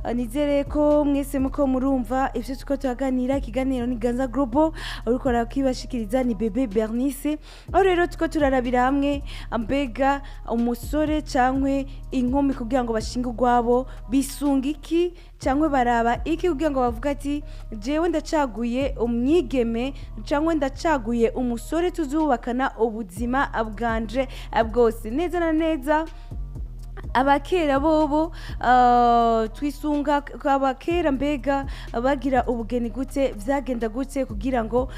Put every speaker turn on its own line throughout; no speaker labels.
Rero nizere ko mwese muko murumva ivyo tuko turaganira. Ikiganiro ni Ganza Global, uriko arakibashikiriza ni Bebe Bernice. Aho rero tuko turarabira hamwe mbega umusore cankwe inkumi kugira ngo bashinge urwabo bisunga iki, cyangwa baraba iki kugira ngo bavuge ati jewe ndacaguye umwigeme cyangwa ndacaguye umusore tuzubakana ubuzima bwanje bwose neza na neza. Abakera bobo twisunga abakera, mbega bagira ubugeni gute, vyagenda gute kugira ngo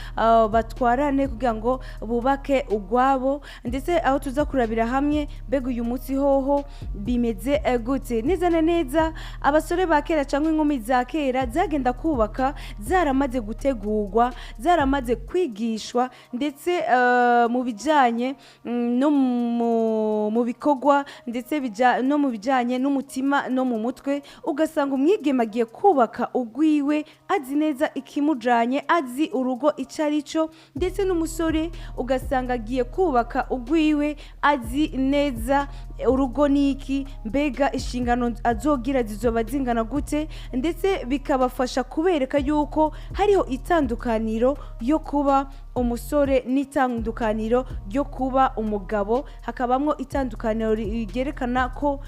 batwarane, kugira ngo bubake ugwabo? Ndetse aho tuza kurabira hamwe mbega uyu munsi hoho bimeze gute neza na neza. Abasore ba kera cyangwa inkumi za kera zagenda kubaka zaramaze gutegurwa, zaramaze kwigishwa, ndetse mu bijanye no mu bikorwa, ndetse no mu bijanye n'umutima no mu mutwe. Ugasanga umwigeme agiye kubaka ugwiwe azi neza ikimujanye, azi urugo icyo ari cyo, ndetse n'umusore ugasanga agiye kubaka ugwiwe azi neza urugo niki, mbega inshingano azogira zizoba zingana gute, ndetse bikabafasha kubereka yuko hariho itandukaniro yo kuba umusore n'itandukaniro ryo kuba umugabo. Hakabamwo itandukaniro ryerekana ko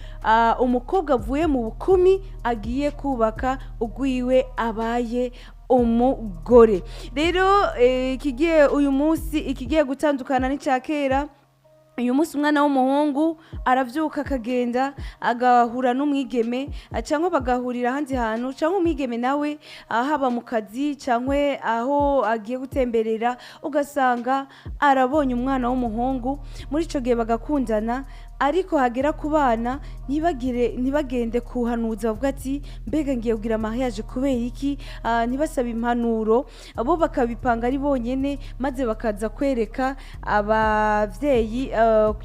umukobwa avuye mu bukumi agiye kubaka ugwiwe, abaye umugore. Rero ikigiye uyu munsi, ikigiye gutandukana n'icya kera, uyu munsi umwana w'umuhungu aravyuka akagenda agahura n'umwigeme, cyangwa bagahurira ahandi hantu, cyangwa umwigeme nawe haba mu kazi cyangwa aho agiye gutemberera, ugasanga arabonye umwana w'umuhungu. Muri ico gihe bagakundana, ariko hagera ku bana ntibagire, ntibagende kuhanuza bavuga ati mbega ngiye kugira mariage kubera iki? Ntibasabe impanuro, bo bakabipanga ari bonyene, maze bakaza kwereka abavyeyi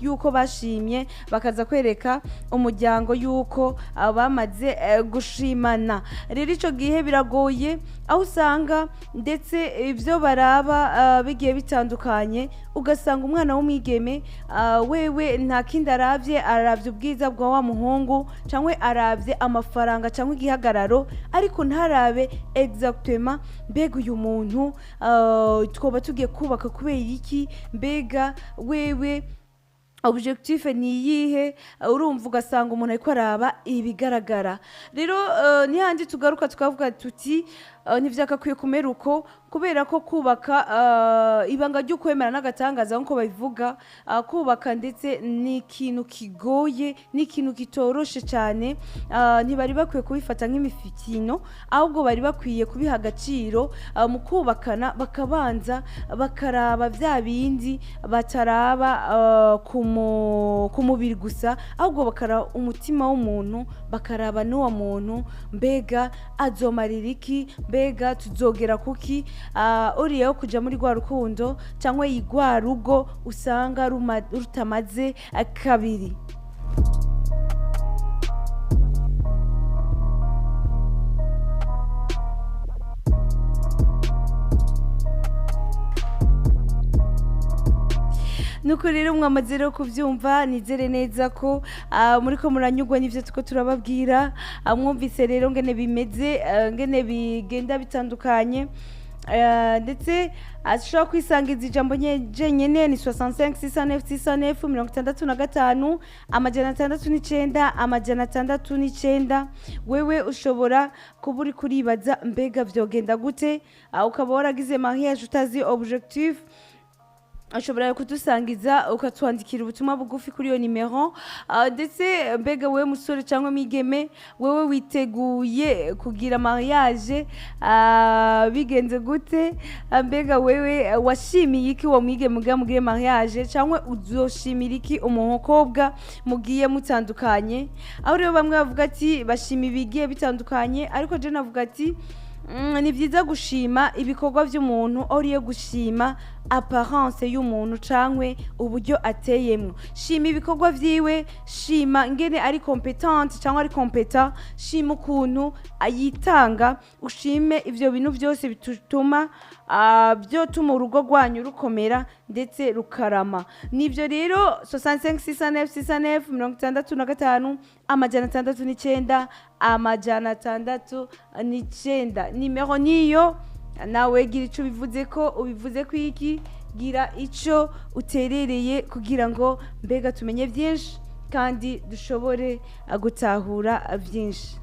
yuko bashimye, bakaza kwereka umuryango yuko bamaze gushimana. Rero ico gihe biragoye, aho usanga ndetse ibyo baraba bigiye bitandukanye. Ugasanga umwana w'umwigeme wewe nta kindi aravye, aravye ubwiza bwa wa muhungu, cyangwa aravye amafaranga cyangwa igihagararo, ariko ntarabe exactement mbega uyu muntu twoba tugiye kubaka kubera iki, mbega wewe objectif ni iyihe? Urumva, ugasanga umuntu ariko araba ibigaragara. Rero nihandi tugaruka tukavuga tuti ntivyakakwiye kumera uko, kubera ko kubaka ibanga ry'ukwemera n'agatangaza nk'uko babivuga. Kubaka ndetse ni ikintu kigoye, ni ikintu kitoroshe cyane. Ntibari bakwiye kubifata nk'imifikino, ahubwo bari bakwiye kubiha agaciro mu kubakana, bakabanza bakaraba bya bindi bataraba ku mubiri gusa, ahubwo bakaraba umutima w'umuntu, bakaraba n'uwo muntu mbega azomarira iki, mbega tuzogera kuki. Uriya wo kuja muri rwa rukundo cyangwa rwa rugo usanga rutamaze kabiri. Nuko rero mwamaze rero kubyumva, nizere neza ko muri ko muranyurwa n'ivyo tuko turababwira. Mwumvise rero ngene bimeze, ngene bigenda bitandukanye. Ndetse ashobora kwisangiza ijambo jenyene ni 65 609 609, 65 609 609. Wewe ushobora kuba uri kuribaza mbega vyogenda gute, ukaba waragize mariage utazi objectif, ushobora kudusangiza ukatwandikira ubutumwa bugufi kuri iyo nimero. Ndetse mbega wewe musore cyangwa mwigeme, wewe witeguye kugira mariage bigenze gute? Mbega wewe washimiye iki uwo mwigeme mugira mugire mariage, cyangwa uzoshimira iki umukobwa mugiye mutandukanye? Aho rero bamwe bavuga ati bashima ibigiye bitandukanye, ariko je navuga ati ni byiza gushima ibikorwa by'umuntu oriye gushima apparence y'umuntu cankwe uburyo ateyemwo. Shima ibikorwa vyiwe, shima ngene ari competente cyangwa ari compétent, shima ukuntu ayitanga, ushime ivyo bintu byose bituma byotuma urugo rwanyu rukomera ndetse rukarama. Nivyo rero, 65 609 609, 65. 609 609. Nimero niyo. Nawe gira icyo ubivuze ko, ubivuze ko iki, gira icyo uterereye kugira ngo mbega tumenye byinshi kandi dushobore gutahura byinshi.